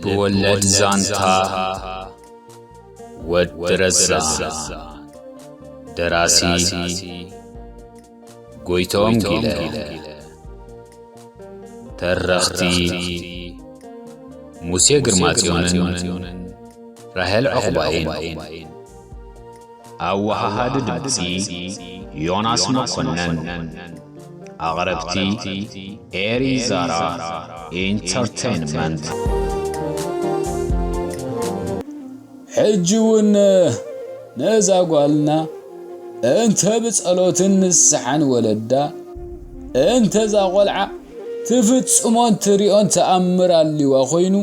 ልብ ወለድ ዛንታ ወዲ ረዛን። ደራሲ ጎይቶም ጊለ። ተረኽቲ ሙሴ ግርማጽዮንን ራሄል ዑቕባይን። ኣወሃሃዲ ድምጺ ዮናስ መኮነን። ኣቕረብቲ ኤሪ ዛራ ኢንተርቴይንመንት። ሕጂ እውን ነዛ ጓልና እንተ ብጸሎትን ንስሓን ወለዳ፣ እንተ እዛ ቖልዓ ትፍጽሞን ትሪኦን ተኣምር ኣልዋ ኾይኑ፣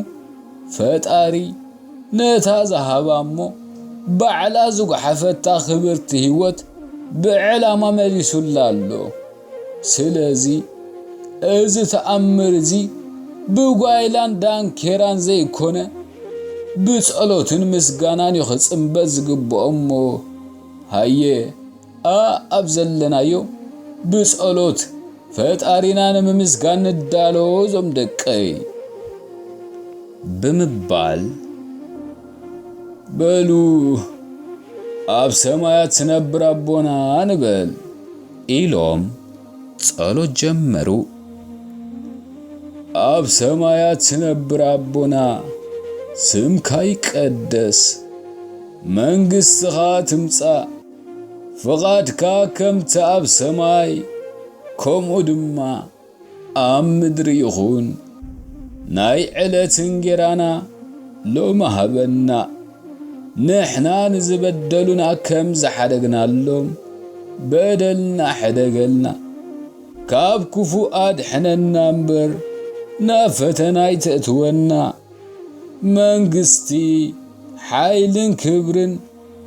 ፈጣሪ ነታ ዝሃባ እሞ ባዕላ ዝጓሓፈታ ክብርቲ ህይወት ብዕላማ መሊሱላ ኣሎ። ስለዚ እዚ ተኣምር እዚ ብጓይላን ዳንኬራን ዘይኮነ፣ ብጸሎትን ምስጋናን እዩ ክጽንበ ዝግብኦ እሞ፣ ሃየ፣ ኣኣብ ዘለናዮ ብጸሎት ፈጣሪና ንምምስጋን ንዳሎ፣ እዞም ደቀይ። ብምባል፣ በሉ፣ ኣብ ሰማያት ትነብር ኣቦና ንበል፣ ኢሎም ጸሎት ጀመሩ። ኣብ ሰማያት ትነብር ኣቦና፣ ስምካ ይቀደስ፣ መንግስትኻ ትምጻእ፣ ፍቓድካ ከምቲ ኣብ ሰማይ፣ ከምኡ ድማ ኣብ ምድሪ ይኹን። ናይ ዕለት እንጌራና ሎሚ ሃበና። ንሕና ንዝበደሉና ከም ዝሓደግናሎም በደልና ሕደገልና። ካብ ክፉእ ኣድሕነና እምበር፣ ናብ ፈተና ኣይተእትወና። መንግስቲ፣ ሓይልን ክብርን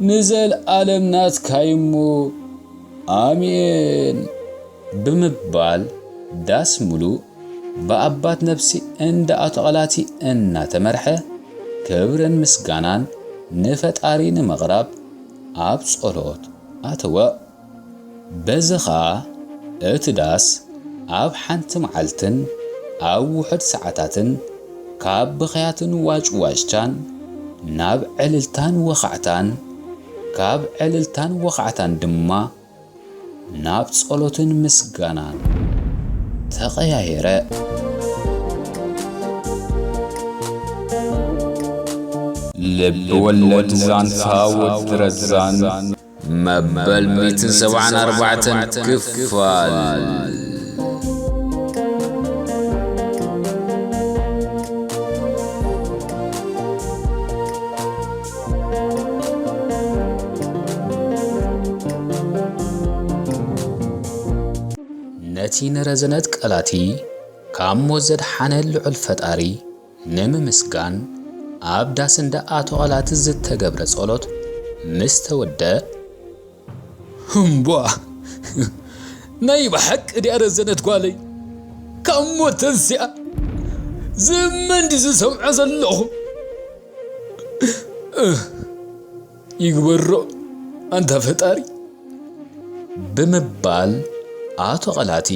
ንዘለኣለም ናትካ እዩ እሞ፣ ኣሜን። ብምባል፣ ዳስ ምሉእ ብኣባት ነብሲ እንዳ ኣቶ ቐላቲ እናተመርሐ፣ ክብርን ምስጋናን ንፈጣሪ ንምቕራብ ኣብ ጸሎት ኣተወ። በዚ ኸኣ እቲ ዳስ ኣብ ሓንቲ መዓልትን ኣብ ውሑድ ሰዓታትን ካብ ብኽያትን ዋጭዋጭታን ናብ ዕልልታን ወኻዕታን፣ ካብ ዕልልታን ወኻዕታን ድማ ናብ ጸሎትን ምስጋናን ተቐያየረ። ልብ ወለድ ዛንታ ወዲ ረዛን። መበል ሚእትን ሰብዓን ኣርባዕተን ክፋል። ነቲ ንረዘነት ቀላቲ ካብ ሞት ዘድሓነ ልዑል ፈጣሪ ንምምስጋን ኣብ ዳስ እንዳ ኣቶ ቐላቲ ዝተገብረ ጸሎት ምስ ተወድአ፣ እምቧ፣ ናይ ብሓቂ ድያ ረዘነት ጓለይ? ካብ ሞት ተንሲኣ? ዝመን ድዩ ዝሰምዖ ዘለኹ? ይግበሮ ኣንታ ፈጣሪ። ብምባል ኣቶ ቐላቲ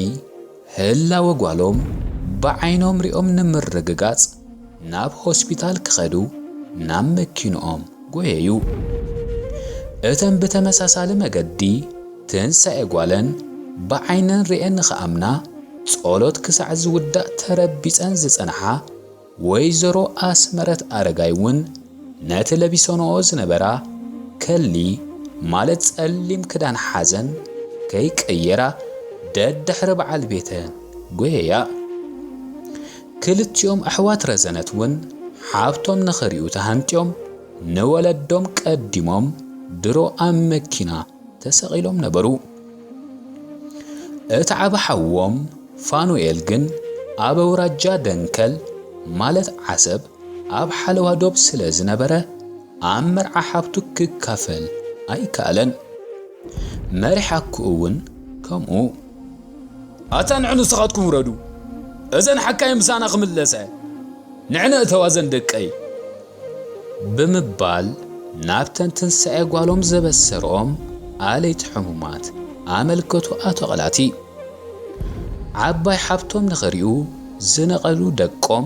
ህላወ ጓሎም ብዓይኖም ሪኦም ንምርግጋጽ ናብ ሆስፒታል ክኸዱ ናብ መኪንኦም ጎየዩ። እተን ብተመሳሳሊ መገዲ ትንሳኤ ጓለን ብዓይነን ሪኤን ንኽኣምና ጸሎት ክሳዕ ዝውዳእ ተረቢጸን ዝጸንሓ ወይዘሮ ኣስመረት ኣረጋይ እውን ነቲ ለቢሰንኦ ዝነበራ ከሊ ማለት ጸሊም ክዳን ሓዘን ከይቀየራ ደድሕሪ በዓል ቤተን ጎየያ። ክልቲኦም ኣሕዋት ረዘነት እውን ሓብቶም ንኽሪኡ ተሃንጥዮም ንወለዶም ቀዲሞም ድሮ ኣብ መኪና ተሰቒሎም ነበሩ። እቲ ዓቢ ሓዎም ፋኑኤል ግን ኣብ ኣውራጃ ደንከል ማለት ዓሰብ ኣብ ሓለዋ ዶብ ስለ ዝነበረ ኣብ መርዓ ሓብቱ ክካፈል ኣይከኣለን። መሪሓኩ እውን ከምኡ። ኣታ ንዑ ንስኻትኩም ውረዱ፣ እዘን ሓካይ ምሳና ክምለሰ፣ ንዕነ እተዋዘን ደቀይ። ብምባል ናብተን ትንሳኤ ጓሎም ዘበሰርኦም ኣለይቲ ሕሙማት ኣመልከቱ ኣቶ ቐላቲ። ዓባይ ሓብቶም ንኽሪኡ ዝነቐሉ ደቆም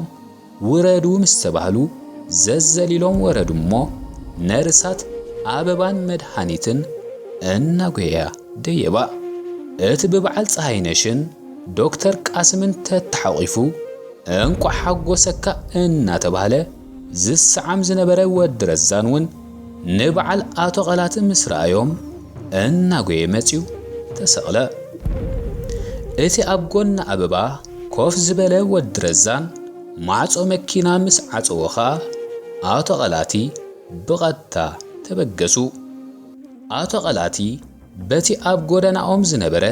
ውረዱ ምስ ተባህሉ ዘዘሊሎም ወረዱ እሞ፣ ነርሳት ኣበባን መድሃኒትን እናጎየያ ደየባ። እቲ ብበዓል ፀሃይነሽን ዶክተር ቃስምን ተተሓቒፉ እንቋዕ ሓጎሰካ እናተባህለ ዝሰዓም ዝነበረ ወዲ ረዛን እውን ንበዓል ኣቶ ቐላቲ ምስ ረኣዮም እናጎየ መፅዩ ተሰቕለ። እቲ ኣብ ጎኒ ኣበባ ኮፍ ዝበለ ወዲ ረዛን ማዕጾ መኪና ምስ ዓጸዎ ኸኣ ኣቶ ቐላቲ ብቐጥታ ተበገሱ። ኣቶ ቐላቲ በቲ ኣብ ጎደናኦም ዝነበረ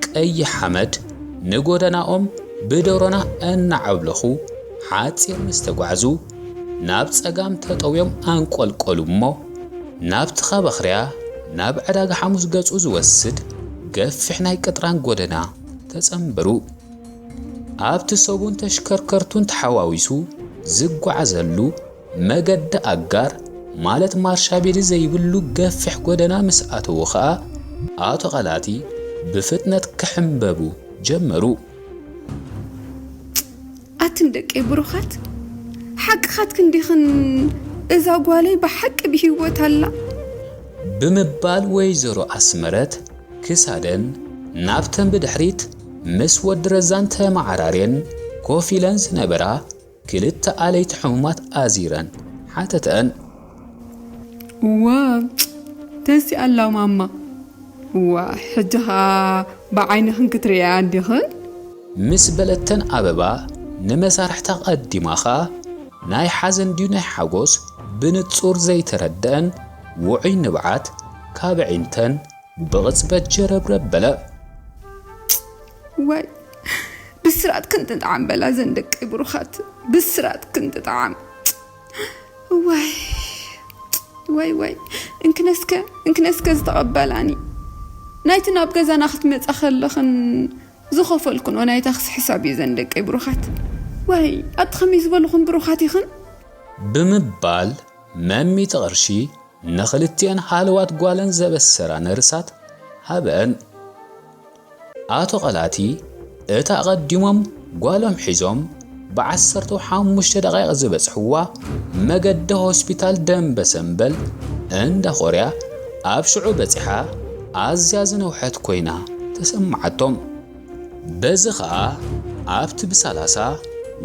ቀይሕ ሓመድ ንጎደናኦም ብደሮና እናዓብለኹ ሓጺር ምስ ተጓዕዙ፣ ናብ ጸጋም ተጠውዮም ኣንቆልቆሉ እሞ፣ ናብቲ ኻባኽርያ ናብ ዕዳጋ ሓሙስ ገጹ ዝወስድ ገፊሕ ናይ ቅጥራን ጎደና ተጸንበሩ። ኣብቲ ሰቡን ተሽከርከርቱን ተሓዋዊሱ ዝጓዓዘሉ መገዲ ኣጋር፣ ማለት ማርሻ ቤዲ ዘይብሉ ገፊሕ ጎደና ምስ ኣተዉ ኸኣ፣ ኣቶ ቐላቲ ብፍጥነት ክሕምበቡ ጀመሩ። ኣትን ደቀይ ብሩኻት፣ ሓቅኻትክን ዲኽን? እዛ ጓለይ ብሓቂ ብህይወት ኣላ። ብምባል ወይዘሮ ኣስመረት ክሳደን ናብተን ብድሕሪት ምስ ወዲ ረዛን ተመዓራርየን ኮፍ ኢለን ዝነበራ ክልተ ኣለይቲ ሕሙማት ኣዚረን ሓተተን። እዋ፣ ተሲኣ ኣላ ማማ። እዋ፣ ሕጂ ኸኣ ብዓይንኽን ክትርእያ እንዲኽን? ምስ በለተን ኣበባ ንመሳርሕታ ቀዲማ ኸኣ ናይ ሓዘን ድዩ ናይ ሓጎስ ብንጹር ዘይተረድአን ውዑይ ንብዓት ካብ ኣዒንተን ብቕጽበት ጀረብረብ በለ። ዋይ፣ ብስራትክን ጥጥዓም በላ ዘን ደቀይ ብሩኻት፣ ብስራትክን ጥጥዓም። ዋይ፣ ዋይ፣ ዋይ፣ እንክነስከ፣ እንክነስከ ዝተቐበላኒ። ናይቲ ናብ ገዛና ክትመጻ ከለኽን ዝኸፈልክንኦ ናይ ታክሲ ሕሳብ እዩ ዘን ደቀይ ብሩኻት። ዋይ፣ ኣቲ ከመይ ዝበልኹን ብሩኻት ኢኽን? ብምባል መሚቲ ቅርሺ ንኽልቲኤን ሃለዋት ጓለን ዘበሰራ ነርሳት ሃበን። ኣቶ ቐላቲ እታ ኣቐዲሞም ጓሎም ሒዞም ብዓሰርተ ሓሙሽተ ደቓይቕ ዝበጽሕዋ መገዲ ሆስፒታል ደምበ ሰምበል እንዳ ኾርያ ኣብ ሽዑ በጺሓ ኣዝያ ዝነውሐት ኮይና ተሰማዓቶም። በዚ ኸኣ ኣብቲ ብሰላሳ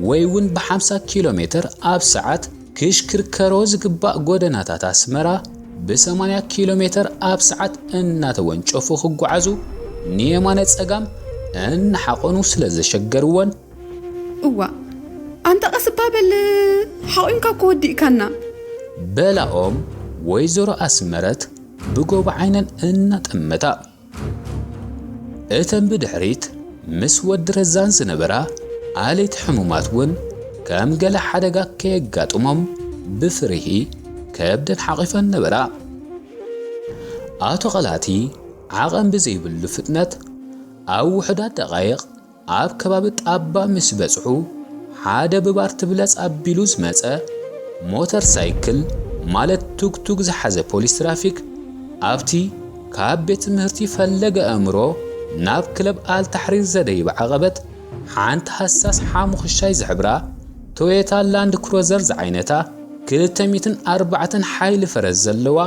ወይ እውን ብሓምሳ ኪሎ ሜትር ኣብ ሰዓት ክሽክርከሮ ዝግባእ ጎደናታት ኣስመራ ብሰማንያ ኪሎ ሜትር ኣብ ሰዓት እናተወንጨፉ ክጓዓዙ ንየማነ ጸጋም እናሓቖኑ ስለ ዘሸገርወን፣ እዋ፣ ኣንታ ቀስ እባ በል፣ ሓቒንካ እኮ ወዲእካና። በላኦም ወይዘሮ ኣስመረት ብጎቦ ዓይነን እናጠመታ። እተን ብድሕሪት ምስ ወዲ ረዛን ዝነበራ ኣለይቲ ሕሙማት እውን ከም ገለ ሓደጋ ከየጋጥሞም ብፍርሂ ከብደን ሓቒፈን ነበራ። ኣቶ ቐላቲ ዓቐን ብዘይብሉ ፍጥነት ኣብ ውሑዳት ደቓይቕ ኣብ ከባቢ ጣባ ምስ በጽሑ፣ ሓደ ብባር ትብለጽ ኣቢሉ ዝመጸ ሞተር ሳይክል ማለት ቱግቱግ ዝሓዘ ፖሊስ ትራፊክ ኣብቲ ካብ ቤት ትምህርቲ ፈለገ ኣእምሮ ናብ ክለብ ኣልታሕሪር ዘደይብ ዓቐበት ሓንቲ ሃሳስ ሓሙኽሻይ ዝሕብራ ቶዮታ ላንድ ክሮዘር ዝዓይነታ ክልተ ሚእትን ኣርባዕተን ሓይሊ ፈረስ ዘለዋ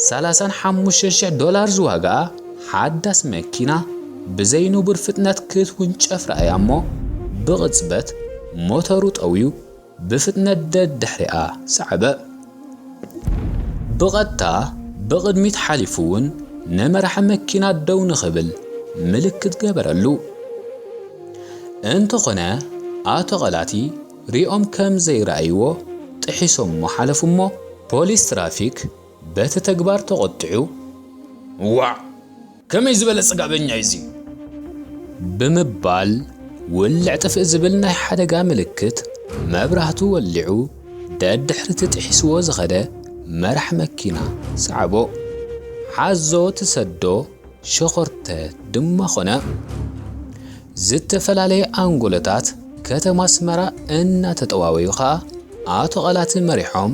ሰላሳን ሓሙሽተ ሽሕ ዶላር ዝዋጋኣ ሓዳስ መኪና ብዘይ ንቡር ፍጥነት ክትውንጨፍ ረኣያ እሞ ብቕጽበት ሞተሩ ጠውዩ ብፍጥነት ደድሕሪኣ ሰዓበ። ብቐጥታ ብቕድሚት ሓሊፉ እውን ንመራሒ መኪና ደው ንኽብል ምልክት ገበረሉ። እንተኾነ ኣቶ ቐላቲ ሪኦም ከም ዘይረኣይዎ ጥሒሶሞ ሓለፉ እሞ ፖሊስ ትራፊክ በቲ ተግባር ተቖጢዑ፣ "ዋዕ! ከመይ ዝበለ ጽጋበኛ እዩ እዚ?" ብምባል ውልዕ ጥፍእ ዝብል ናይ ሓደጋ ምልክት መብራህቱ ወሊዑ ደድሕሪ እቲ ጥሒስዎ ዝኸደ መራሕ መኪና ሰዓቦ። ሓዞ ትሰዶ ሸኾርተ ድማ ኾነ። ዝተፈላለየ ኣንጎሎታት ከተማ ኣስመራ እናተጠዋወዩ ኸኣ ኣቶ ቐላቲ መሪሖም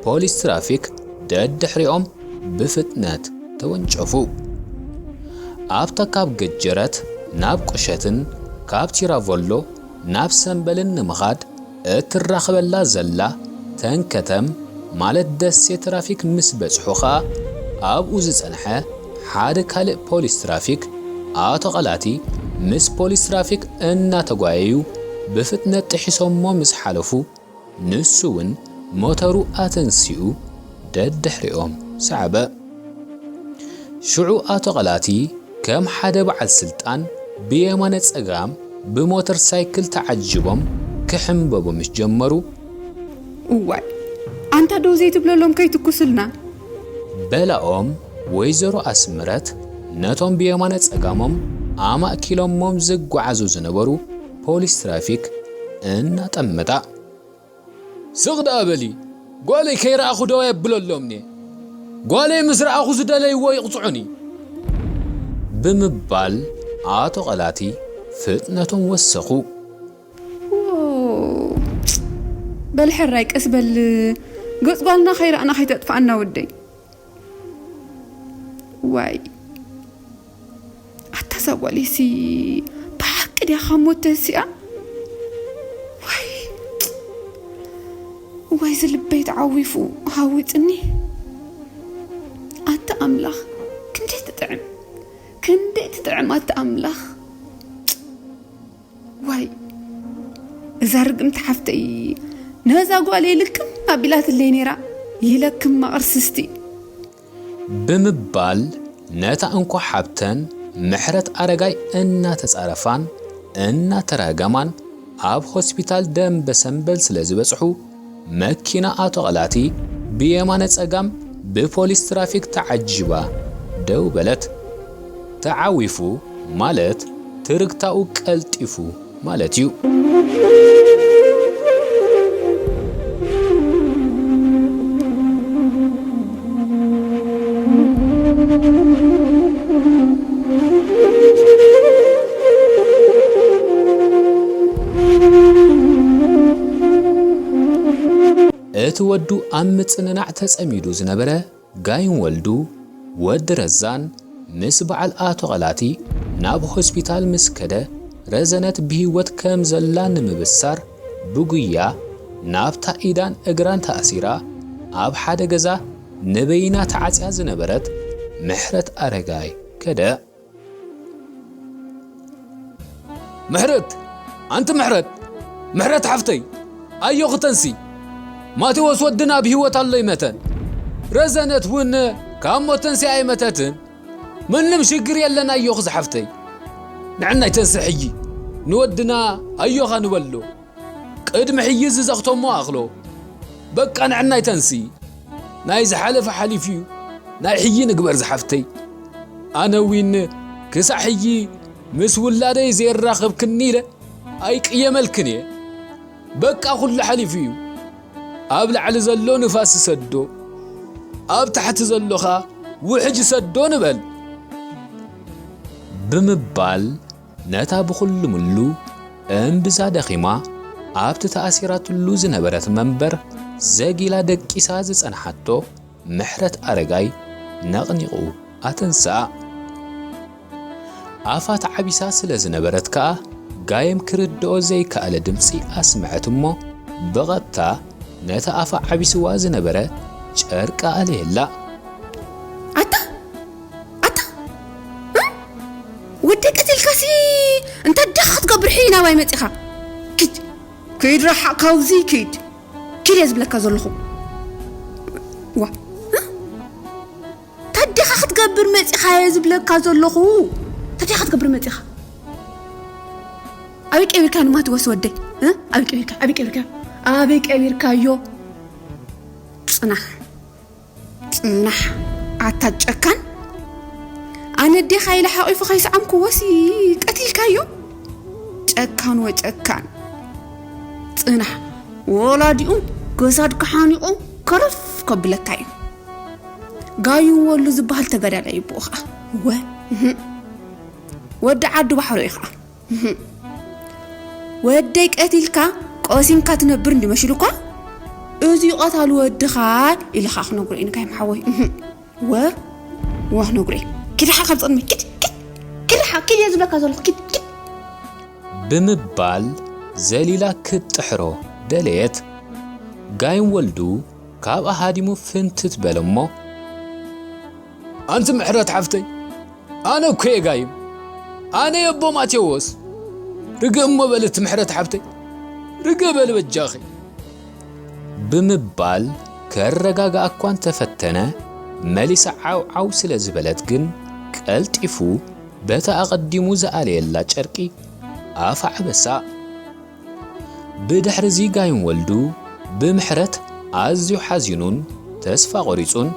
ፖሊስ ትራፊክ ደድሕሪኦም ብፍጥነት ተወንጨፉ። ኣብታ ካብ ገጀረት ናብ ቁሸትን ካብ ቲራቮሎ ናብ ሰምበልን ንምኻድ እትራኸበላ ዘላ ተንከተም ማለት ደሴ ትራፊክ ምስ በጽሑ ኸኣ ኣብኡ ዝጸንሐ ሓደ ካልእ ፖሊስ ትራፊክ ኣቶ ቐላቲ ምስ ፖሊስ ትራፊክ እናተጓየዩ ብፍጥነት ጥሒሶሞ ምስ ሓለፉ ንሱ እውን ሞተሩ ኣተንሲኡ ደድሕሪኦም ሰዓበ። ሽዑ ኣቶ ቐላቲ ከም ሓደ በዓል ስልጣን ብየማነ ጸጋም ብሞተር ሳይክል ተዓጂቦም ክሕምበቡ ምስ ጀመሩ፣ እዋይ ኣንታ ደው ዘይትብለሎም ከይትኩሱልና። በላኦም ወይዘሮ ኣስምረት ነቶም ብየማነ ጸጋሞም ኣማእኪሎሞም ዝጓዓዙ ዝነበሩ ፖሊስ ትራፊክ እናጠመታ። ስቕ ደኣ በሊ፣ ጓለይ ከይረኣኹ ደው የብለሎምኒ። ጓለይ ምስ ረኣኹ ዝደለይዎ ይቕጽዑኒ። ብምባል ኣቶ ቐላቲ ፍጥነቶም ወሰኹ። በል ሕራይ ቀስ በል፣ ገጽ ጓልና ከይረኣና ከይተጥፍኣና ወደይ። ዋይ ኣታ እዛ ጓለይሲ ብሓቂ ድያ ካብ ሞት ተንሲኣ? ዋይ ዋይ ዝልበይ ተዓዊፉ ሃዊፅኒ። ኣታ ኣምላኽ ክንደይ ትጥዕም፣ ክንደይ ትጥዕም ኣታ ኣምላኽ። ዋይ እዛ ርግምቲ ሓፍተይ ነዛ ጓለይ ልክም ኣቢላትለይ ነይራ። ይለክም መቕርስስቲ። ብምባል ነታ እንኮ ሓብተን ምሕረት ኣረጋይ እናተጻረፋን እናተራገማን ኣብ ሆስፒታል ደምበ ሰምበል ስለ ዝበጽሑ መኪና ኣቶ ቐላቲ ብየማነ ጸጋም ብፖሊስ ትራፊክ ተዓጂባ ደው በለት። ተዓዊፉ ማለት ትርግታኡ ቀልጢፉ ማለት እዩ። እቲ ወዱ ኣብ ምጽንናዕ ተጸሚዱ ዝነበረ ጋይም ወልዱ፣ ወዲ ረዛን፣ ምስ በዓል ኣቶ ቐላቲ ናብ ሆስፒታል ምስ ከደ፣ ረዘነት ብህይወት ከም ዘላ ንምብሳር ብጉያ ናብታ ኢዳን እግራን ተኣሲራ ኣብ ሓደ ገዛ ንበይና ተዓጽያ ዝነበረት ምሕረት ኣረጋይ ከደ። ምሕረት! ኣንቲ ምሕረት! ምሕረት ሓፍተይ! ኣዮ ክተንሲ! ማቴዎስ ወድና ብህይወት ኣሎ ይመተን። ረዘነት እውን ካብ ሞት ተንሲኣ ኣይመተትን። ምንም ሽግር የለን ኣዮኽ ዝሓፍተይ። ንዕናይ ተንሲ ሕጂ ንወድና ኣዮኻ ንበሎ። ቅድሚ ሕጂ ዝዘኽቶሞ ኣኽሎ። በቃ ንዕናይ ተንሲ። ናይ ዝሓለፈ ሓሊፉ እዩ። ናይ ሕጂ ንግበር ዝሓፍተይ። ኣነ ዊን ክሳዕ ሕጂ ምስ ውላደይ ዘየራኸብክኒ ኢለ ኣይቅየመልክን እየ። በቃ ኩሉ ሓሊፉ እዩ። ኣብ ላዕሊ ዘሎ ንፋስ ይሰዶ፣ ኣብ ታሕቲ ዘሎ ኸኣ ውሕጅ ይሰዶ ንበል። ብምባል ነታ ብኹሉ ምሉ እምብዛ ደኺማ ኣብቲ ተኣሲራትሉ ዝነበረት መንበር ዘጊላ ደቂሳ ዝጸንሓቶ ምሕረት ኣረጋይ ነቕኒቑ ኣተንስኣ። ኣፋ ተዓቢሳ ስለ ዝነበረት ከኣ ጋየም ክርድኦ ዘይከኣለ ድምጺ ኣስምዐት እሞ ብቐጥታ ነቲ ኣፋ ዓቢስዋ ዝነበረ ጨርቂ ኣልየላ። ኣታ ኣታ እ? ወደይ ቀቲልካሲ እንታይ ደኣ ክትገብር ሕጂ ናባይ መጺኻ? ኪድ ኪድ ረሓቕ ካብዚ ኪድ ኪድ እየ ዝብለካ ዘለኹ። ዋ እ? ታዲኻ ክትገብር መጺኻ እየ ዝብለካ ዘለኹ። ታዲኻ ክትገብር መጺኻ? ኣበይ ቀቢርካ ንማቴዎስ ወደይ እ? ኣበይ ቀቢርካ ኣበይ ቀቢርካ ኣበይ ቀቢርካዮ? ጽናሕ ጽናሕ ኣታ ጨካን። ኣነ ኣዴኻ ኢለ ሓቒፉ ከይሰዓምክዎሲ ቀቲልካዮ። ጨካን ወጨካን። ጽናሕ ወላዲኡ ገሳድካ ሓኒቑ ከረፍ ከብለካ እዩ። ጋዩ ወሉ ዝበሃል ተጋዳላይ እዩ ብኡ ኸዓ። ወ እህ። ወዲ ዓዲ ባሕሮ እዩ ኸዓ። እህ። ወደይ ቀቲልካ ቆሲንካ ትነብር እንዲ መሽሉኳ እዚ ቀታሉ ወድኻ ኢልኻ ክነግሮ እዩ ንካይም ሓወይ። እህ። ወ ወ ክነግሮ እዩ። ኪድ ሓ ካብ ጽቕድሚ ኪድ ኪድ ኪድ ሓ ኪድ እየ ዝብለካ ዘለኹ ኪድ ኪድ። ብምባል ዘሊላ ክትጥሕሮ ደለየት። ጋይም ወልዱ ካብ ኣሃዲሙ ፍንትት በለ እሞ፣ ኣንቲ ምሕረት ሓፍተይ፣ ኣነ እኮ እየ ጋይም፣ ኣነ እየ ኣቦ ማቴዎስ። ርግእ እሞ በሊ እቲ ምሕረት ሓፍተይ፣ ርግእ በሊ በጃኺ። ብምባል ከረጋግኣ እኳ እንተፈተነ፣ መሊሳ ዓው ዓው ስለ ዝበለት ግን፣ ቀልጢፉ በታ ኣቐዲሙ ዝኣለየላ ጨርቂ ኣፋ ዓበሳ። ብድሕሪ እዚ ጋይም ወልዱ ብምሕረት ኣዝዩ ሓዚኑን ተስፋ ቆሪጹን፣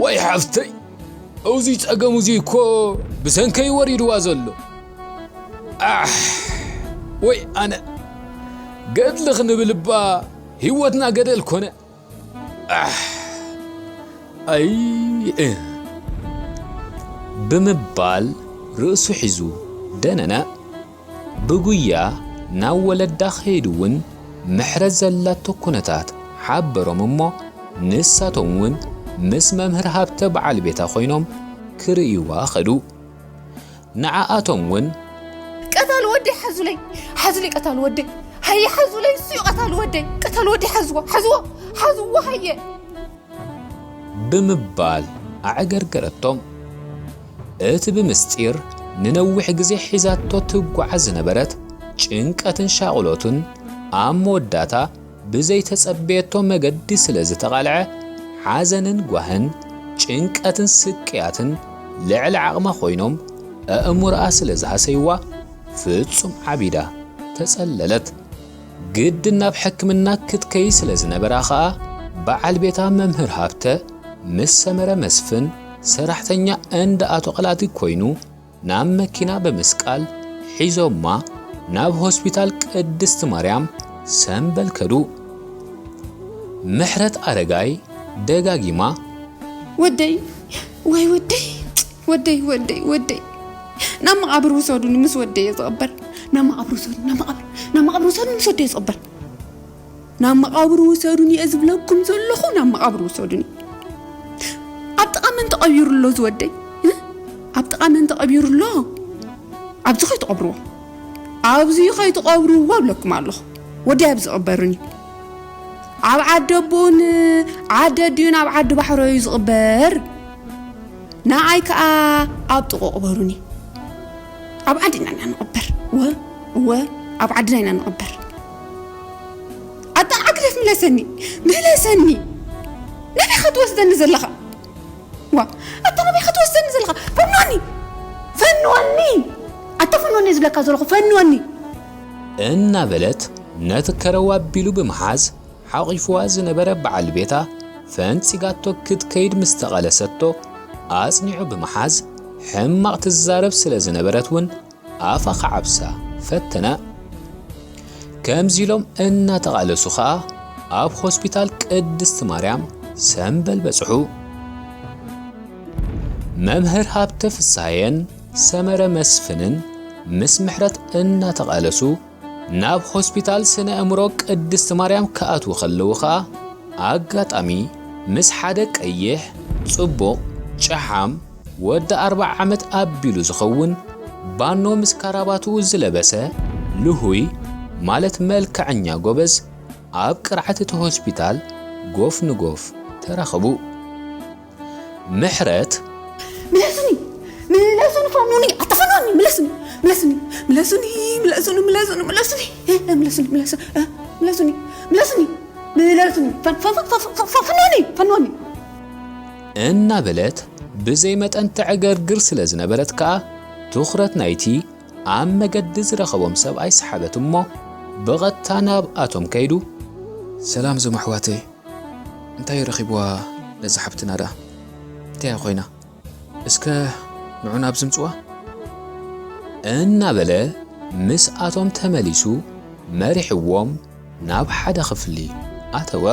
ወይ ሓፍተይ፣ እዚ ጸገም እዚ እኮ ብሰንከይ ወሪድዋ ዘሎ። ኣሕ፣ ወይ ኣነ፣ ገድሊ ክንብል እባ ህይወትና ገደል ኮነ። ኣሕ፣ ኣይ፣ እ። ብምባል ርእሱ ሒዙ ደነነ። ብጉያ ናብ ወለዳ ከይዱ እውን ምሕረት ዘላቶ ኩነታት ሓበሮም እሞ፣ ንሳቶም እውን ምስ መምህር ሃብተ በዓል ቤታ ኮይኖም ክርእይዋ ከዱ። ንዓኣቶም እውን፣ ቀታል ወደይ ሓዙለይ፣ ሓዙለይ ቀታል ወደይ፣ ሃየ ሓዙለይ፣ እሱ እዩ ቀታል ወደይ፣ ቀታል ወደይ ሓዝዎ፣ ሓዝዎ፣ ሓዝዎ ሃየ። ብምባል ኣዕገርገረቶም። እቲ ብምስጢር ንነዊሕ ግዜ ሒዛቶ ትጓዓዝ ዝነበረት ጭንቀትን ሻቕሎትን ኣብ መወዳእታ ብዘይተጸበየቶ መገዲ ስለ ዝተቓልዐ፣ ሓዘንን ጓህን፣ ጭንቀትን ስቅያትን ልዕሊ ዓቕማ ኮይኖም ኣእምሮኣ ስለ ዝሃሰይዋ፣ ፍጹም ዓቢዳ ተጸለለት። ግድን ናብ ሕክምና ክትከይ ስለ ዝነበራ ኸኣ፣ በዓል ቤታ መምህር ሃብተ ምስ ሰመረ መስፍን ሰራሕተኛ እንዳ ኣቶ ቐላቲ ኮይኑ፣ ናብ መኪና ብምስቃል ሒዞማ ናብ ሆስፒታል ቅድስቲ ማርያም ሰምበል ከዱ። ምሕረት ኣረጋይ ደጋጊማ፣ ወደይ፣ ወይ ወደይ፣ ወደይ፣ ወደይ፣ ወደይ። ናብ መቓብር ውሰዱኒ፣ ምስ ወደይ እየ ዝቕበር። ናብ መቓብር ውሰዱኒ፣ ናብ መቓብር፣ ናብ መቓብር ውሰዱኒ፣ ምስ ወደይ እየ ዝቕበር። ናብ መቓብር ውሰዱኒ እየ ዝብለኩም ዘለኹ፣ ናብ መቓብር ውሰዱኒ። ኣብ ጥቓ መን ተቐቢሩ ኣሎ እዚ ወደይ? እ? ኣብ ጥቓ መን ተቐቢሩ ኣሎ? ኣብዚ ከይትቐብርዎ፣ ኣብዚ ከይትቐብርዎ እብለኩም ኣለኹ። ወደይ ኣብዚ ቅበሩኒ። ኣብ ዓዲ ኣቦኡን ዓዲ ኣዲኡን ኣብ ዓዲ ባሕሮ እዩ ዝቕበር። ንዓይ ከኣ ኣብ ጥቑ ቅበሩኒ። ኣብ ዓድና ኢና ንቕበር። እወ፣ እወ፣ ኣብ ዓድና ኢና ንቕበር። ኣታ ኣግደፍ ምለሰኒ፣ ምለሰኒ። ናበይ ኢኻ ትወስደኒ ዘለኻ? ዋ፣ ኣታ ናበይ ኢኻ ትወስደኒ ዘለኻ? ፈንወኒ! ፈንወኒ! ኣታ ፈንወኒ ዝብለካ ዘለኹ፣ ፈንወኒ! እናበለት ነቲ ከረው ኣቢሉ ብምሓዝ ሓቒፍዋ ዝነበረ በዓል ቤታ ፈንጺጋቶ ክትከይድ ምስ ተቓለሰቶ፣ ኣጽኒዑ ብምሓዝ፣ ሕማቕ ትዛረብ ስለ ዝነበረት እውን ኣፋ ክዓብሳ ፈተነ። ከምዚ ኢሎም እናተቓለሱ ኸኣ ኣብ ሆስፒታል ቅድስቲ ማርያም ሰምበል በጽሑ። መምህር ሃብተ ፍስሃየን ሰመረ መስፍንን ምስ ምሕረት እናተቓለሱ ናብ ሆስፒታል ስነ ኣእምሮ ቅድስቲ ማርያም ክኣትዉ ከለዉ ኸኣ፣ ኣጋጣሚ ምስ ሓደ ቀይሕ፣ ጽቡቕ፣ ጨሓም፣ ወዲ ኣርብዓ ዓመት ኣቢሉ ዝኸውን ባኖ ምስ ካራባትኡ ዝለበሰ ልሁይ፣ ማለት መልክዐኛ ጎበዝ፣ ኣብ ቅርዓት እቲ ሆስፒታል ጎፍ ንጎፍ ተራኸቡ። ምሕረት፣ ምለሱኒ፣ ምለሱኒ፣ ፈኑኒ፣ ኣታ ፈኑኒ፣ ምለሱኒ፣ ምለሱኒ፣ ምለሱኒ፣ ምለሱኒ፣ ምለሱኒ፣ ምለሱኒ፣ እ፣ እ፣ ምለሱኒ፣ ምለሱ-፣ እ፣ ምለሱኒ፣ ምለሱኒ፣ ምለሱኒ፣ ፈን-፣ ፈ-፣ ፈ-፣ ፈ-፣ ፈ-፣ ፈ-፣ ፈኑኒ፣ ፈኑኒ። እናበለት ብዘይ መጠን ተዕገርግር ስለ ዝነበረት ከኣ፣ ትኹረት ናይቲ ኣብ መገዲ ዝረኸቦም ሰብኣይ ሰሓበት እሞ፣ ብቐጥታ ናብኣቶም ከይዱ፣ ሰላም ዞም ኣሕዋተይ፣ እንታይ ረኺብዋ ነዛ ሓብትና ደኣ? እንታይ እያ ኮይና? እስከ ንዑ ናብዚ ምጽዋ። እናበለ ምስኣቶም ተመሊሱ መሪሕዎም ናብ ሓደ ክፍሊ ኣተወ።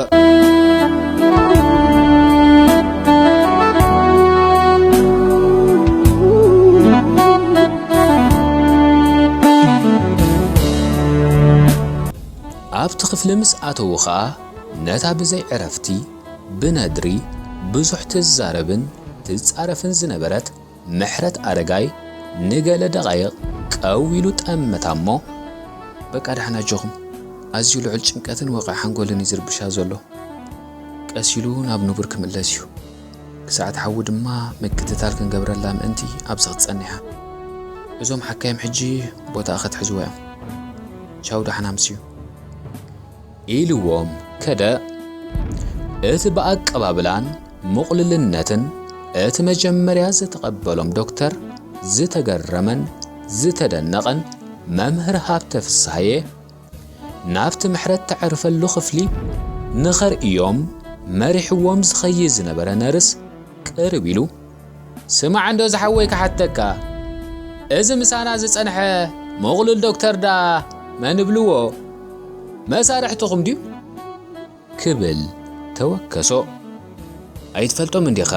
ኣብቲ ክፍሊ ምስ ኣተዉ ኸኣ ነታ ብዘይ ዕረፍቲ ብነድሪ ብዙሕ ትዛረብን ትጻረፍን ዝነበረት ምሕረት ኣረጋይ ንገለ ደቓይቕ ቀው ኢሉ ጠመታ እሞ፣ በቃ ደሓን ኣጆኹም፣ ኣዝዩ ልዑል ጭንቀትን ወቕዒ ሓንጎልን እዩ ዝርብሻ ዘሎ። ቀስ ኢሉ ናብ ንቡር ክምለስ እዩ። ክሳዕ ትሓዊ ድማ ምክትታል ክንገብረላ ምእንቲ ኣብዚ ክትጸንሕ እያ። እዞም ሓካይም ሕጂ ቦታኣ ክትሕዝዎ እዮም። ቻው፣ ደሓን ኣምስዩ። ኢልዎም ከደ። እቲ ብኣቀባብላን ምቕሉልነትን እቲ መጀመርያ ዝተቐበሎም ዶክተር ዝተገረመን ዝተደነቐን መምህር ሃብተ ፍስሃየ፣ ናብቲ ምሕረት ተዕርፈሉ ክፍሊ ንኸርእዮም መሪሕዎም ዝኸይድ ዝነበረ ነርስ ቅርብ ኢሉ፣ "ስማዕ እንዶ ዝሓወይ ክሓተካ፣ እዚ ምሳና ዝጸንሐ ምቕሉል ዶክተር ደኣ መን እብልዎ? መሳርሕትኹም ድዩ?" ክብል ተወከሶ። "ኣይትፈልጦም እንዲኻ?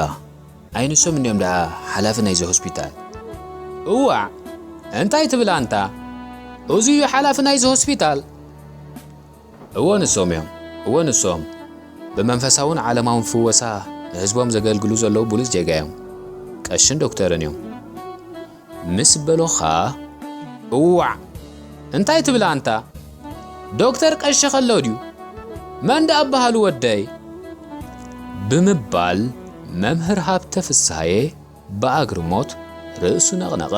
ኣይንሶም እንዲዮም ደኣ ሓላፊ ናይዚ ሆስፒታል?" "እዋዕ፣ እንታይ ትብል ኣንታ? እዚ እዩ ሓላፊ ናይዚ ሆስፒታል?" "እዎ ንሶም እዮም፣ እዎ ንሶም። ብመንፈሳውን ዓለማውን ፍወሳ ንህዝቦም ዘገልግሉ ዘለዉ ብሉጽ ዜጋ እዮም። ቀሽን ዶክተርን እዮም." ምስ በሎኻ፣ "እዋዕ፣ እንታይ ትብል ኣንታ? ዶክተር ቀሺ ከሎ ድዩ? መን ደኣ ኣበሃሉ ወደይ?" ብምባል መምህር ሃብተ ፍስሃየ ብኣግርሞት ርእሱ ነቕነቐ።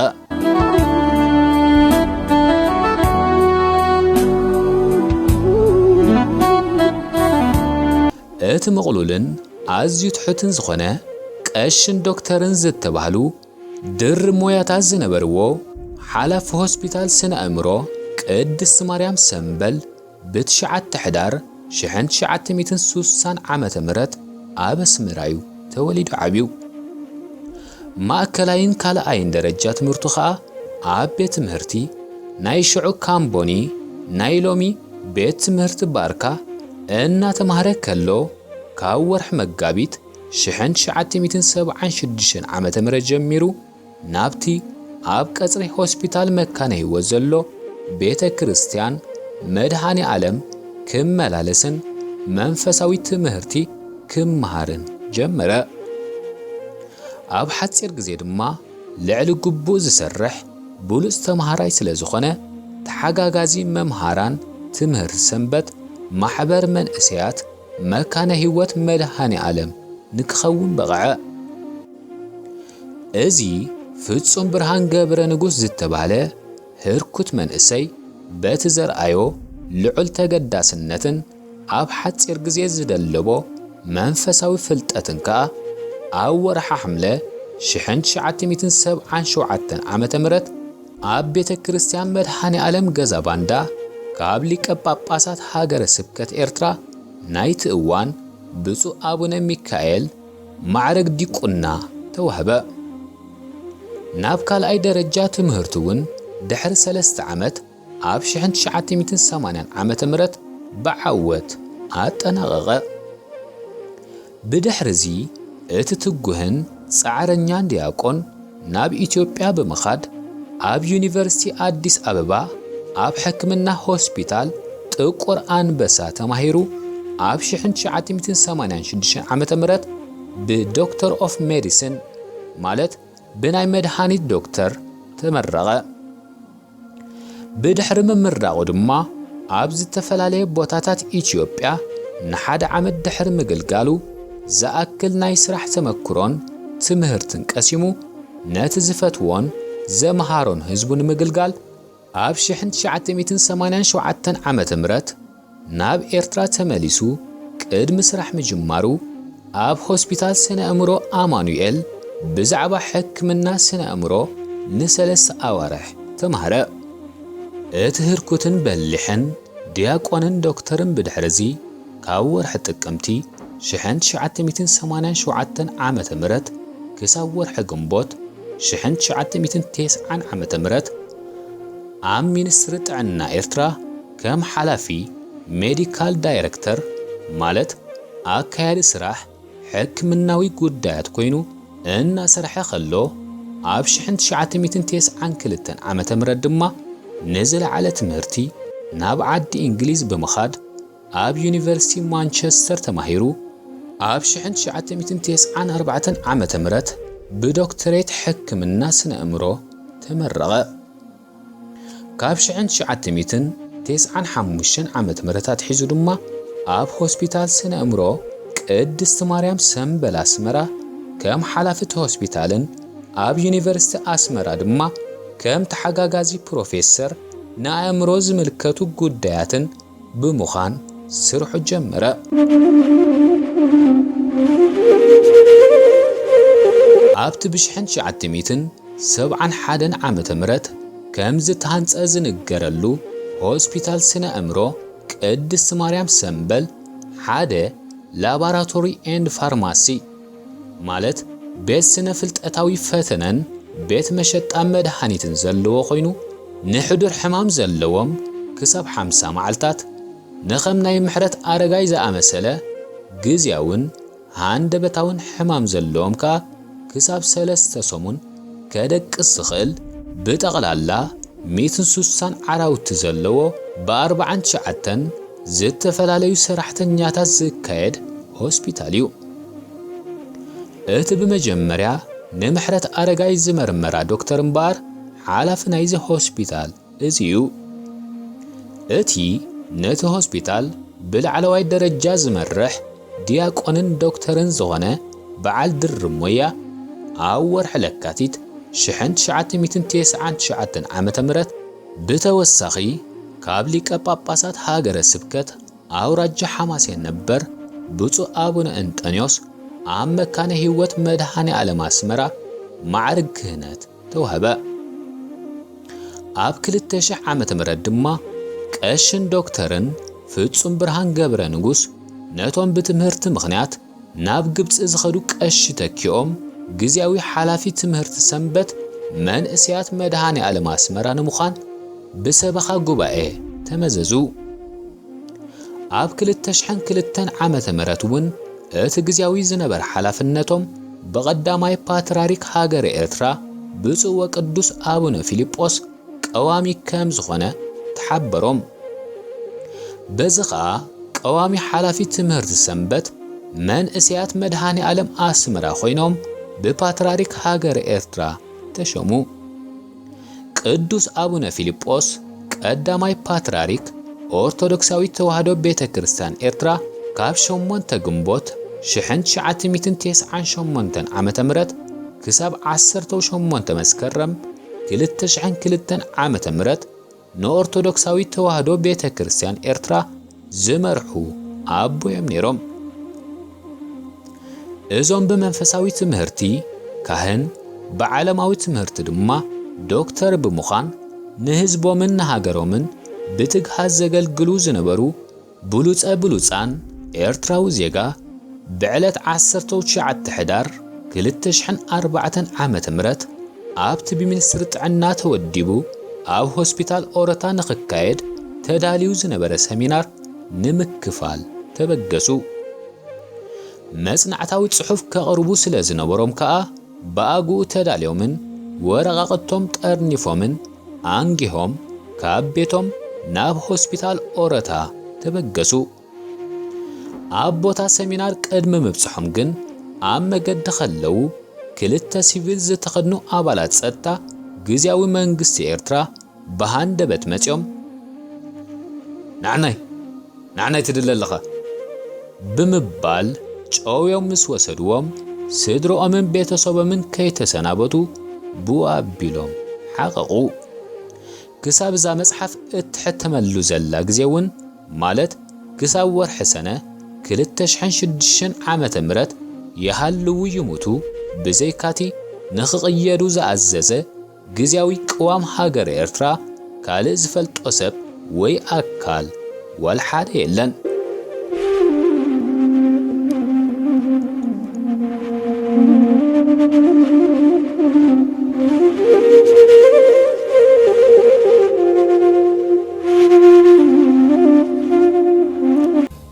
እቲ ምቕሉልን ኣዝዩ ትሑትን ዝኾነ ቀሽን ዶክተርን ዝተባህሉ ድርብ ሞያታት ዝነበርዎ ሓላፊ ሆስፒታል ስነ ኣእምሮ ቅድስቲ ማርያም ሰምበል ብትሽዓተ ሕዳር ሽሕን ትሽዓተ ሚእትን ሱሳን ዓመተ ምህረት ኣብ ኣስመራ እዩ ተወሊዱ ዓብዩ። ማእከላይን ካልኣይን ደረጃ ትምህርቱ ኸኣ ኣብ ቤት ትምህርቲ ናይ ሽዑ ካምቦኒ፣ ናይ ሎሚ ቤት ትምህርቲ ባርካ፣ እናተማህረ ከሎ፣ ካብ ወርሒ መጋቢት ሽሕን ትሽዓተ ሚእትን ሰብዓን ሽዱሽተን ዓመተ ምህረት ጀሚሩ ናብቲ ኣብ ቀጽሪ ሆስፒታል መካነ ህይወት ዘሎ ቤተ ክርስቲያን መድኃኔ ዓለም ክመላለስን መንፈሳዊ ትምህርቲ ክመሃርን ጀመረ። ኣብ ሓጺር ግዜ ድማ ልዕሊ ግቡእ ዝሰርሕ ብሉጽ ተምሃራይ ስለ ዝኾነ፣ ተሓጋጋዚ መምሃራን ትምህርቲ ሰንበት ማሕበር መንእሰያት መካነ ህይወት መድኃኔ ዓለም ንክኸውን በቕዐ። እዚ ፍጹም ብርሃን ገብረ ንጉስ ዝተባህለ ህርኩት መንእሰይ፣ በቲ ዘርኣዮ ልዑል ተገዳስነትን ኣብ ሓጺር ግዜ ዝደለቦ መንፈሳዊ ፍልጠትን ከኣ፣ ኣብ ወርሓ ሓምለ ሽሕን ትሽዓተ ሚእትን ሰብዓን ሸውዓተን ዓመተ ምህረት ኣብ ቤተ ክርስቲያን መድኃኔ ዓለም ገዛ ባንዳ ካብ ሊቀ ጳጳሳት ሃገረ ስብከት ኤርትራ ናይቲ እዋን ብፁዕ ኣቡነ ሚካኤል ማዕረግ ዲቁና ተዋህበ። ናብ ካልኣይ ደረጃ ትምህርቱ እውን ድሕሪ ሰለስተ ዓመት ኣብ ሽሕን ትሽዓተ ሚእትን ሰማንያን ዓመተ ምህረት ብዓወት ኣጠናቐቐ። ብድሕርዚ እቲ ትጉህን ጻዕረኛን ዲያቆን ናብ ኢትዮጵያ ብምኻድ ኣብ ዩኒቨርሲቲ ኣዲስ ኣበባ ኣብ ሕክምና ሆስፒታል ጥቁር ኣንበሳ ተማሂሩ ኣብ ሽሕን ትሽዓተ ሚእትን ሰማንያን ሽዱሽተን ዓመተ ምህረት ብዶክተር ኦፍ ሜዲሲን ማለት ብናይ መድሃኒት ዶክተር ተመረቐ። ብድሕሪ ምምራቑ ድማ ኣብ ዝተፈላለየ ቦታታት ኢትዮጵያ ንሓደ ዓመት ድሕሪ ምግልጋሉ ዝኣክል ናይ ስራሕ ተመክሮን ትምህርትን ቀሲሙ ነቲ ዝፈትዎን ዘምሃሮን ህዝቡ ንምግልጋል ኣብ ሽሕን ትሽዓተ ሚእትን ሰማንያን ሸውዓተን ዓመተ ምህረት ናብ ኤርትራ ተመሊሱ ቅድሚ ስራሕ ምጅማሩ ኣብ ሆስፒታል ስነ ኣእምሮ ኣማኑኤል ብዛዕባ ሕክምና ስነ ኣእምሮ ንሰለስተ ኣዋርሕ ተማህረ። እቲ ህርኩትን በሊሕን ዲያቆንን ዶክተርን ብድሕርዚ ካብ ወርሒ ጥቅምቲ ሽሕን ትሽዓተ ሚእትን ሰማንያን ሸውዓተን ዓመተ ምህረት ክሳብ ወርሒ ግንቦት ሽሕን ትሽዓተ ሚእትን ተስዓን ዓመተ ምህረት ኣብ ሚኒስትሪ ጥዕና ኤርትራ ከም ሓላፊ ሜዲካል ዳይረክተር ማለት ኣካያዲ ስራሕ ሕክምናዊ ጉዳያት ኮይኑ እናሰርሐ ከሎ ኣብ ሽሕን ትሽዓተ ሚእትን ተስዓን ክልተን ዓመተ ምህረት ድማ ንዝለዓለ ትምህርቲ ናብ ዓዲ እንግሊዝ ብምኻድ ኣብ ዩኒቨርሲቲ ማንቸስተር ተማሂሩ ኣብ ሽሕን ትሽዓተ ሚእትን ተስዓን ኣርባዕተን ዓመተ ምህረት ብዶክተሬት ሕክምና ስነ ኣእምሮ ተመረቐ። ካብ ሽሕን ትሽዓተ ሚእትን ተስዓን ሓሙሽተን ዓመተ ምህረት ኣትሒዙ ድማ ኣብ ሆስፒታል ስነ ኣእምሮ ቅድስቲ ማርያም ሰምበል ኣስመራ ከም ሓላፊ እቲ ሆስፒታልን ኣብ ዩኒቨርሲቲ ኣስመራ ድማ ከም ተሓጋጋዚ ፕሮፌሰር ንኣእምሮ ዝምልከቱ ጉዳያትን ብምዃን ስርሑ ጀመረ። ኣብቲ ብሽሕን ትሽዓተ ሚእትን ሰብዓን ሓደን ዓመተ ምህረት ከም ዝተሃንጸ ዝንገረሉ ሆስፒታል ስነ ኣእምሮ ቅድስቲ ማርያም ሰምበል ሓደ ላባራቶሪ ኤንድ ፋርማሲ ማለት ቤት ስነ ፍልጠታዊ ፈተነን ቤት መሸጣ መድሃኒትን ዘለዎ ኮይኑ፣ ንሕዱር ሕማም ዘለዎም ክሳብ ሓምሳ መዓልታት፣ ንኸም ናይ ምሕረት ኣረጋይ ዝኣመሰለ ግዝያውን ሃንደበታውን ሕማም ዘለዎም ከኣ ክሳብ ሰለስተ ሰሙን ከደቅስ ዝኽእል ብጠቕላላ ሚእትን ሱሳን ዓራውቲ ዘለዎ ብኣርባዓን ትሽዓተን ዝተፈላለዩ ሰራሕተኛታት ዝካየድ ሆስፒታል እዩ። እቲ ብመጀመርያ ንምሕረት ኣረጋይ ዝመርመራ ዶክተር እምበኣር ሓላፊ ናይዚ ሆስፒታል እዚ እዩ። እቲ ነቲ ሆስፒታል ብላዕለዋይ ደረጃ ዝመርሕ ዲያቆንን ዶክተርን ዝኾነ በዓል ድርብ ሞያ፣ ኣብ ወርሒ ለካቲት ሽሕን ትሽዓተ ሚእትን ተስዓን ትሽዓተን ዓመተ ምህረት ብተወሳኺ ካብ ሊቀ ጳጳሳት ሃገረ ስብከት ኣውራጃ ሓማሴን ነበር ብፁዕ ኣቡነ እንጠንዮስ ኣብ መካነ ህይወት መድኃኔ ዓለም ኣስመራ ማዕርግ ክህነት ተዋህበ። ኣብ ክልተ ሺሕ ዓመተ ምህረት ድማ ቀሽን ዶክተርን ፍጹም ብርሃን ገብረ ንጉስ ነቶም ብትምህርቲ ምኽንያት ናብ ግብጺ ዝኸዱ ቀሺ ተኪኦም ግዝያዊ ሓላፊ ትምህርቲ ሰንበት መንእሰያት መድኃኔ ዓለም ኣስመራ ንምዃን ብሰበኻ ጉባኤ ተመዘዙ። ኣብ ክልተ ሽሕን ክልተን ዓመተ ምህረት እውን እቲ ግዝያዊ ዝነበረ ሓላፍነቶም ብቐዳማይ ፓትርያርክ ሃገረ ኤርትራ ብፁዕ ወቅዱስ ኣቡነ ፊልጶስ ቀዋሚ ከም ዝኾነ ተሓበሮም። በዚ ኸኣ ቀዋሚ ሓላፊ ትምህርቲ ሰንበት መንእሰያት መድኃኔ ዓለም ኣስመራ ኮይኖም ብፓትርያርክ ሃገረ ኤርትራ ተሾሙ። ቅዱስ ኣቡነ ፊልጶስ ቀዳማይ ፓትርያርክ ኦርቶዶክሳዊት ተዋህዶ ቤተ ክርስቲያን ኤርትራ ካብ ሸሞንተ ግንቦት ሽሕን ትሽዓተ ሚእትን ተስዓን ሸሞንተን ዓመተ ምህረት ክሳብ ዓሰርተ ሸሞንተ መስከረም ክልተ ሽሕን ክልተን ዓመተ ምህረት ንኦርቶዶክሳዊት ተዋህዶ ቤተ ክርስቲያን ኤርትራ ዝመርሑ ኣቦ እዮም ነይሮም። እዞም ብመንፈሳዊ ትምህርቲ ካህን፣ ብዓለማዊ ትምህርቲ ድማ ዶክተር ብምዃን ንህዝቦምን ንሃገሮምን ብትግሃት ዘገልግሉ ዝነበሩ ብሉጸ ብሉጻን ኤርትራዊ ዜጋ፣ ብዕለት ዓሰርተ ትሽዓተ ሕዳር ክልተ ሽሕን ኣርባዕተን ዓመተ ምህረት ኣብቲ ብሚኒስትሪ ጥዕና ተወዲቡ ኣብ ሆስፒታል ኦረታ ንኽካየድ ተዳልዩ ዝነበረ ሰሚናር ንምክፋል ተበገሱ። መጽናዕታዊ ጽሑፍ ከቕርቡ ስለ ዝነበሮም ከኣ ብኣግኡ ተዳልዮምን ወረቓቕቶም ጠርኒፎምን ኣንጊሆም ካብ ቤቶም ናብ ሆስፒታል ኦረታ ተበገሱ። ኣብ ቦታ ሰሚናር ቅድሚ ምብጽሖም ግን ኣብ መገዲ ከለዉ ክልተ ሲቪል ዝተኸድኑ ኣባላት ጸጥታ ግዝያዊ መንግስቲ ኤርትራ ብሃንደበት መጺኦም፣ "ንዓናይ፣ ንዓናይ ትድለ ኣለኻ?" ብምባል ጨውዮም ምስ ወሰድዎም፣ ስድርኦምን ቤተሰቦምን ከይተሰናበቱ ብኡ ኣቢሎም ሓቐቑ። ክሳብ እዛ መጽሓፍ እትሕተመሉ ዘላ ግዜ እውን፣ ማለት ክሳብ ወርሒ ሰነ ክልተ ሽሕን ሽዱሽተን ዓመተ ምህረት ይሃልዉ ይሙቱ ብዘይካቲ ንኽቕየዱ ዝኣዘዘ ግዝያዊ ቅዋም ሃገረ ኤርትራ ካልእ ዝፈልጦ ሰብ ወይ ኣካል ዋላ ሓደ የለን።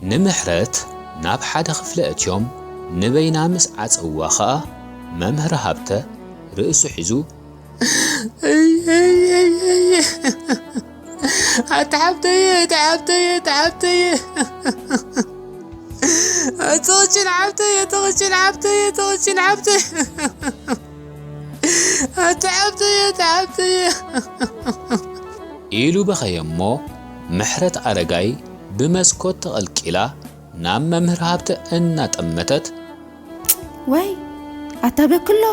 ንምሕረት ናብ ሓደ ክፍሊ ኣእትዮም ንበይና ምስ ዓጸውዋ ኸኣ፣ መምህር ሃብተ ርእሱ ሒዙ፣ "ኣታ ሓብተየ፣ ኣታ ሓብተየ፣ ኣታ ሓብተየ፣ ኣቲ ቕጭን ሓብተየ፣ ኣቲ ቕጭን ሓብተየ፣ ኣቲ ቕጭን ሓብተየ፣ ኣታ ሓብተየ፣ ኣታ ሓብተየ" ኢሉ በኸየ እሞ፣ ምሕረት ኣረጋይ ብመስኮት ተቐልቂላ ናብ መምህር ሃብተ እናጠመተት፣ ወይ ኣታ በክሎ፣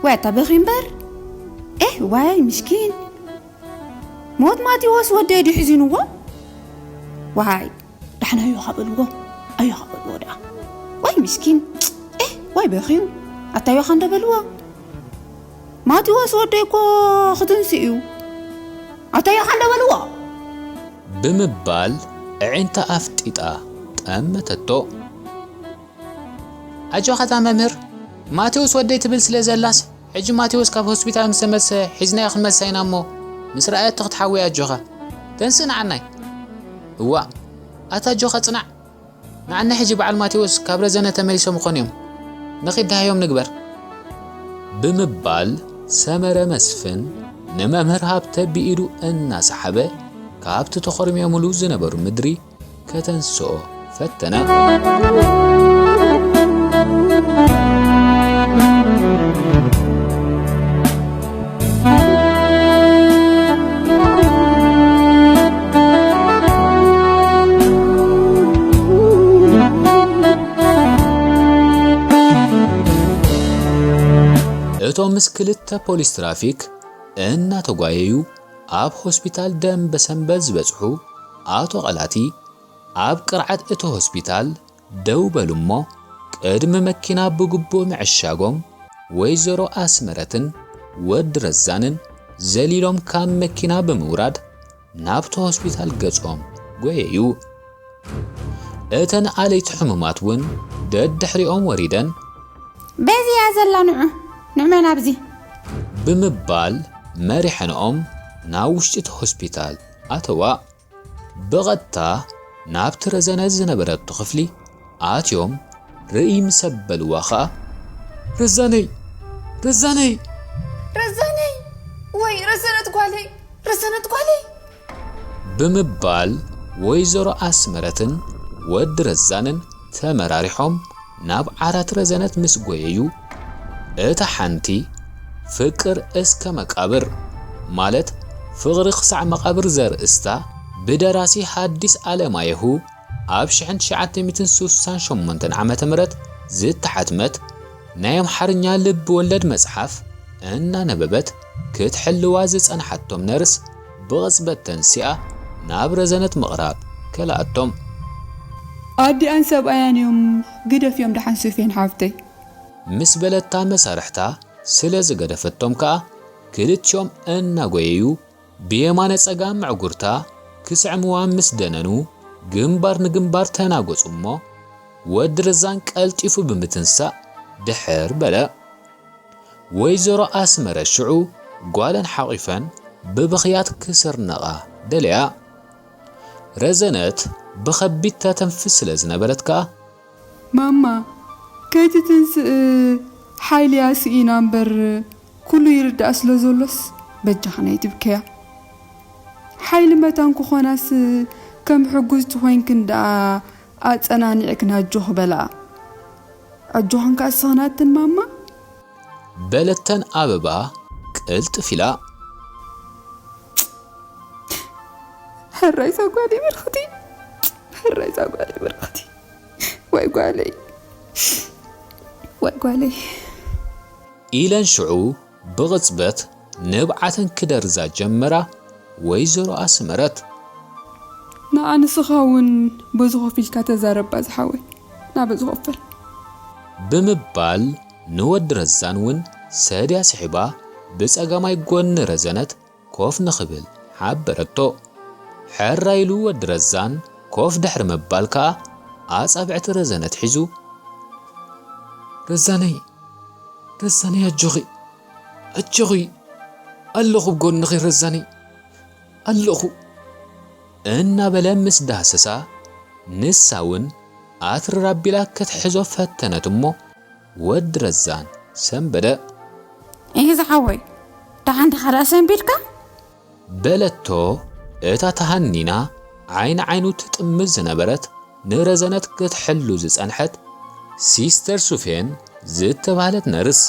ወይ ኣታ በኺ እምበር። ኤህ፣ ዋይ ምስኪን። ሞት ማቴዎስ ወደይ ድዩ ሒዝንዎ? ዋይ፣ ዳሕና ኣዮኻ በልዎ፣ ኣዮኻ በልዎ ደኣ። ዋይ ምስኪን። ኤህ፣ ዋይ በኺዩ። ኣታ ኣዮኻ እንዶ በልዎ። ማቴዎስ ወደይ እኮ ክትንስእ እዩ። ኣታ ኣዮኻ እንዶ በልዎ። ብምባል ኣዒንታ ኣፍጢጣ ጠመተቶ። ኣጆኻ እታ መምህር፣ ማቴዎስ ወደይ ትብል ስለ ዘላስ፣ ሕጂ ማቴዎስ ካብ ሆስፒታል ምስ ተመልሰ ሒዝናዮ ክንመልሳ ኢና እሞ፣ ምስ ረኣየቶ ክትሓውያ ኣጆኻ። ተንስእ ንዓናይ። እዋእ፣ ኣታ ኣጆኻ ጽናዕ። ንዓናይ ሕጂ በዓል ማቴዎስ ካብ ረዘነ ተመሊሶም ይኾኑ እዮም። ንኺድ ደሃዮም ንግበር። ብምባል ሰመረ መስፍን ንመምህር ሃብተ ብኢዱ እናሰሓበ ካብቲ ተኾርምዮምሉ ዝነበሩ ምድሪ ከተንስኦ ፈተነ። እቶም ምስ ክልተ ፖሊስ ትራፊክ እናተጓየዩ ኣብ ሆስፒታል ደንበ ሰንበል ዝበጽሑ ኣቶ ቐላቲ፣ ኣብ ቅርዓት እቲ ሆስፒታል ደው በሉ እሞ፣ ቅድሚ መኪና ብግቡእ ምዕሻጎም፣ ወይዘሮ ኣስመረትን ወዲ ረዛንን ዘሊሎም ካብ መኪና ብምውራድ ናብቲ ሆስፒታል ገጾም ጎየዩ። እተን ኣለይቲ ሕሙማት እውን ደድሕሪኦም ወሪደን፣ በዚ እያ ዘላ፣ ንዑ፣ ንዑ መን ኣብዚ። ብምባል መሪሐንኦም ናብ ውሽጢ እቲ ሆስፒታል ኣተዋ። ብቐጥታ ናብቲ ረዘነት ዝነበረቶ ክፍሊ ኣትዮም ርእይ ምስ ኣበልዋ ኸኣ፣ ረዛነይ! ረዛነይ! ረዛነይ! ወይ ረዘነት ጓለይ! ረዘነት ጓለይ! ብምባል ወይዘሮ ኣስመረትን ወዲ ረዛንን ተመራሪሖም ናብ ዓራት ረዘነት ምስ ጎየዩ፣ እታ ሓንቲ ፍቅር እስከ መቃብር፣ ማለት ፍቕሪ ክሳዕ መቓብር ዘርእስታ፣ ብደራሲ ሃዲስ ኣለማየሁ ኣብ ሽሕን ትሽዓተ ሚእትን ስሳን ሸሞንተን ዓመተ ምህረት ዝተሓትመት ናይ ኣምሓርኛ ልብ ወለድ መጽሓፍ እናነበበት ክትሕልዋ ዝጸንሓቶም ነርስ ብቕጽበት ተንሲኣ ናብ ረዘነት ምቕራብ ከልኣቶም። ኣዲኣን ሰብኣያን እዮም፣ ግደፍዮም ደሓን ሱፌን ሓብተይ። ምስ በለታ መሳርሕታ ስለ ዝገደፈቶም ከኣ ክልቲኦም እናጎየዩ ብየማነ ጸጋም ምዕጉርታ ክስዕምዋ ምስ ደነኑ ግንባር ንግንባር ተናገጹ እሞ ወዲ ረዛን ቀልጢፉ ብምትንሳእ ድሕር በለ። ወይዘሮ ኣስመረ ሽዑ ጓለን ሓቒፈን ብብኽያት ክስርነቓ ደለያ። ረዘነት ብኸቢድ ተተንፍስ ስለ ዝነበረት ከኣ፣ ማማ፣ ከይትትንስእ ሓይልያ ስኢና እምበር፣ ኩሉ ይርዳእ ስለ ዘሎስ፣ በጃኽን ኣይትብከያ። ሓይሊ መታን ክኾናስ፣ ከም ሕጉዝቲ ኮይንክን ደኣ ኣጸናኒዕክን ኣጆኺ በልኣ። ኣጆኽን ከኣ ስኽናትን ማማ። በለተን ኣበባ ቅልጥፍ ኢላ። ሕራይ እዛ ጓለይ ብርኽቲ፣ ሕራይ እዛ ጓለይ ብርኽቲ። ወይ ጓለይ፣ ወይ ጓለይ። ኢለን ሽዑ ብቕጽበት ንብዓተን ክደርዛ ጀመራ። ወይዘሮ ኣስመረት። ንዓ ንስኻ እውን በዚ ኮፍ ኢልካ ተዛረባ ዝሓወይ፣ ና በዚ ኮፍ በል። ብምባል ንወዲ ረዛን እውን ሰድያ ስሒባ ብጸጋማይ ጎኒ ረዘነት ኮፍ ንኽብል ሓበረቶ። ሕራይ ኢሉ ወዲ ረዛን ኮፍ ድሕሪ ምባል ከኣ ኣጻብዕቲ ረዘነት ሒዙ፣ ረዛነይ፣ ረዛነይ ኣጆኺ፣ ኣጆኺ፣ ኣለኹ ብጎንኺ ረዛነይ፣ ኣለኹ እናበለ ምስ ዳህሰሳ፣ ንሳ እውን ኣትርር ኣቢላ ክትሕዞ ፈተነት እሞ፣ ወዲ ረዛን ሰንበደ። እሂ ዝሓወይ፣ ደሓን ዲኻ ደኣ ሰንቢድካ? በለቶ እታ ተሃኒና ዓይኒ ዓይኑ ትጥምት ዝነበረት ንረዘነት ክትሕሉ ዝጸንሐት ሲስተር ሱፌን ዝተባህለት ነርስ።